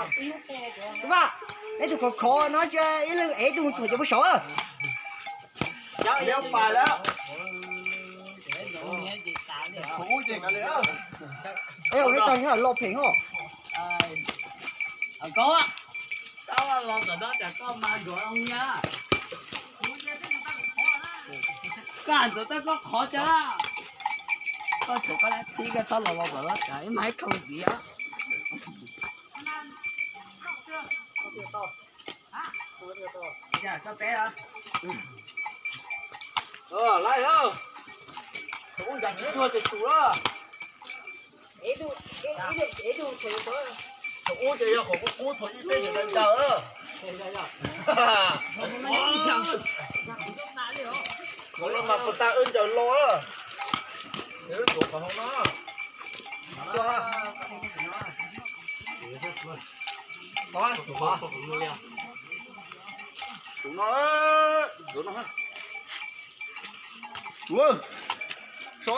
Vaj, ib tug khov khov no cia ib leeg ev ib tug mus txhuam cov pug saud. Ej, ua ib tag nyob los phem hos. Koj ntxuav tau koj qhov cas? Koj tsuav koj lab tib koj txhob los los kom lab cas ib mas ib khau ntxiv. Laiv, tus ub ncav tsis txhua ces tsum lawm. Tus ub ces yog qhov qub qub thaum ib peb ncaws ncaws. Qhov no mas puas tag wb ncaws lo. Ces wb ntxuav qhov hauv no. Tus no, tus no, tus no, so.